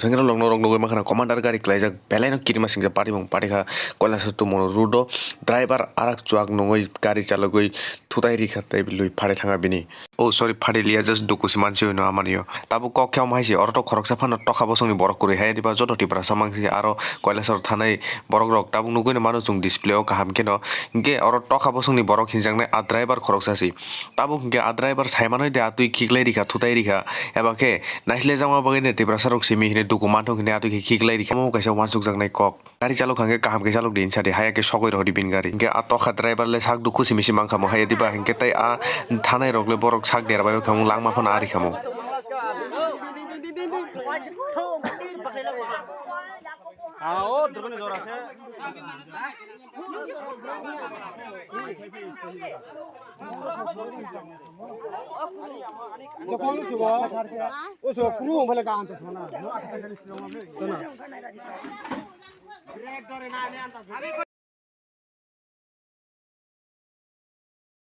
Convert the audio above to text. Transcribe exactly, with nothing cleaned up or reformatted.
Sengkrak lokno rok nugwi mankha na commander gari kwlaijak, belai no kirima singsa party bung party kha. Koilasor tumung road o driver arak chuak nungwi gari chalogwi thutai rikha tei lui phare thangkha bini. Oh, sorry, phare liya, just duku se mansi hino amani o. Tabuk kok khe omo hai se, oro to khoroksa phano tokha bosongni borok kwrwi hai diba, joto Tiprasa mangsi aro Koilasor thanai borok rok tabuk nugwi no mano chwng display o kaham kheno. Hinkhe oro tokha bosongni borok hinjaknai a driver khoroksa se. Tabuk hinkhe a driver saimanwi de a twi khiklai rikha, thutai rikha, eba khe naisle jakma bagwi de Tiprasa rok simi hini duku manthok hini a twi khe khiklai rikha. Omo kaisa uansukjaknai kok. Gari chalok hwnkhe kaham khe chalok di hinsa di, haya khe sogwi rohor di bini gari. Hinkhe a tokha driver le sak dukhu simi simi mankha mo haya diba, hinkhe tei a thanai rok le borok sak dera bai khamung langma phano ari khamung.